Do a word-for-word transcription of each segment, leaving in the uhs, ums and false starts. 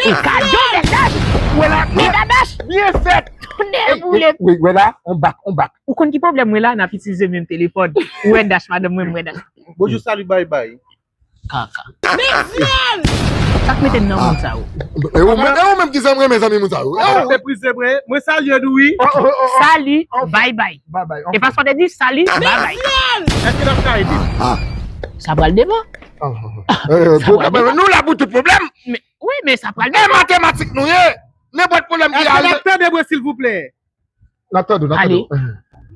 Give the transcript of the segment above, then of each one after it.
E kado, bèl dach. Wè la, bèl dach. Byen fèt. Tonnè boule. Wi, wè la, on bak, on bak. Ou konn ki pwoblèm mwen la, n ap itilize menm telefòn. Ou wè dach madanm mwen, mwen dach. Bonjou, salut, bye bye. Kaka. Sa k mete n nan moun sa yo? E ou menm, e ou menm ki zanmi renmen zanmi moun sa yo? E ou? Te prize mwen, mwen salye nou wi. Sali, bye bye. Bye bye. E paske w te di sali, bye bye. Èske n ap ka ede? Sa pral devan. Sa pral devan. Nou la pou tout pwoblèm. Wi, men sa pral devan. E matematik nou ye. Nenpòt pwoblèm ki arive. Èske n ap tande mwen silvouplè? N ap tande w, n ap tande w.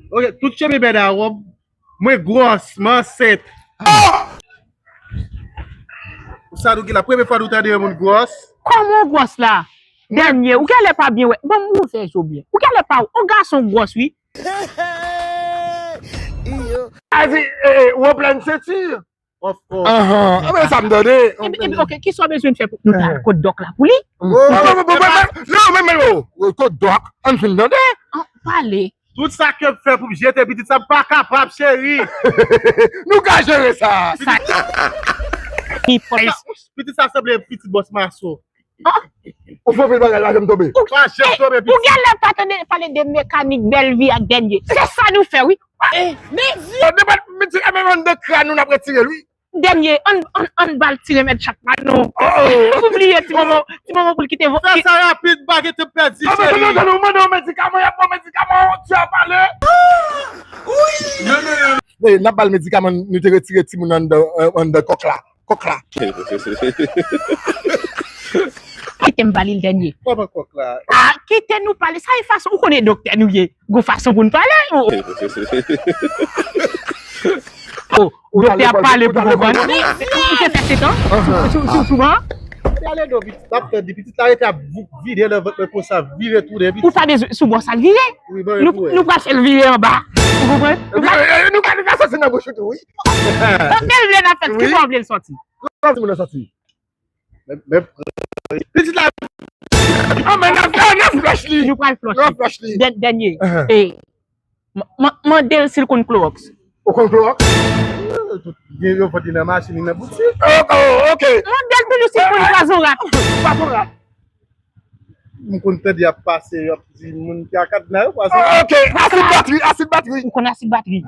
Ok, tout chemen bèd a wòb. Mwen gwòs, mwen ansent. Ou sa nou gen la, premye fwa nou tande yon moun gwòs? Kòman w gwòs la? Dènye, ou genlè pa byen wè. Ban m ouvè je w byen. Ou genlè pa, on gason gwòs wi. Azi, ou an plèn senti? Of course. Anhan, anben sa m tande. Epi, epi, ok, kisa w bezwen fè pou nou ta al kot dòk la pou li? Non, men, men, men, kot dòk, ann fin tande. Pale. Tout sa ke m fè pou m jete pitit sa, m pa kapab, cheri. Nou ka jere sa. Pitit sa sanble pitit bòs mason. Ou fè anpil bagay, pa janm tonbe. Pa janm tonbe, pitit. Ou genlè pa tande pale de mekanik bèl vi ak dènye. Se sa nou fè, wi. Nenpòt medikaman anndan kràn nou, n ap retire l, wi. Dènye, ann, ann, ann ba l ti remèd chak maten. Ou bliye ti moman, ti moman pou l kite vo. Fè sa rapid, pa gen tan pèdi, cheri. Mande yon medikaman, y ap ba w medikaman, ti a pale. N ap ba l medikaman, nou te retire timoun anndan, anndan kòk la. Kòk la. Kite m ba li l dènye. Kòman kòk la? Ah, kite nou pale. Sa e fason, ou konnen doktè nou ye. Gon fason pou n pale. Oh, doktè ap pale pou konprann. Ou te fè setan? Sou, sou, sou, sou ban? Pale non, pitit, ap tande, pitit la rete ap vide nan vant mwen konsa, vire tounen, pitit. Ou pa bezwen, sou bò sa l vire. Nou, nou pral fè l vire anba. Ou konprann? Nou pral, nou ka, nou ka santi nan bouch ou tou, wi. Anpil vle n ap fè, ki bò w vle l sòti? Kòman timoun nan sòti? Men, men, pitit la. Ah, men n ap, n ap flòch li. Nou pral flòch li. N ap flòch li. Dè-, dènye. Eh, m-, m-, mande l si l konn klowòks. Ou konn klowòks? Tout gen yo vant li nan machin, li nan boutik. Oh, oh, ok. Mande l toujou si l konn pwazon rat. Pwazon rat. M konn tande y ap pase, y ap di moun ki a kadna yo pwazon. Ah, ok. Asid batri, asid batri. Ou konn asid batri?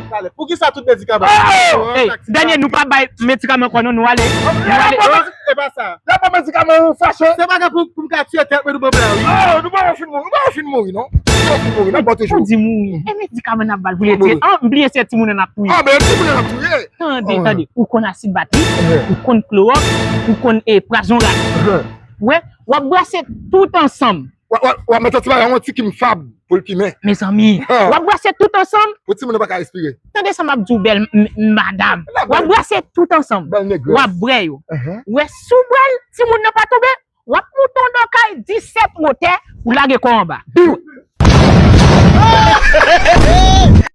Talè. Poukisa tout medikaman? Oh! Ey, dènye, nou pa bay medikaman ankò non, nou ale. Nou ale. E pa sa. Y ap ba medikaman ou fache. Se pa gen pou, pou m ka tiye tèt mwen nou ban m la wi. Oh, nou pa fin mouri, nou pa fin mouri non. Nou pa fin mouri, n ap bò toujou. Ou di mouri. E medikaman n ap ba l pou l retire. Ah, m bliye se timoun nan n ap touye. Ah, men timoun nan n ap touye. Tande, tande. Ou konn asid batri, ou konn klowòks, ou konn, eh, pwazon rat. Wè, w ap brase tout ansanm. W ap, w ap, w ap mete ti bagay yon ti kim fab pou l pimen. Mezanmi, w ap brase tout ansanm. Pou timoun nan pa ka respire. Tande sa m ap di w, bèl m-, m-, madam. W ap brase tout ansanm. W ap bwè yo. Wè, si w bwè l, timoun nan pa tonbe, w ap moute yon kay disèt wotè, ou lage kò w anba.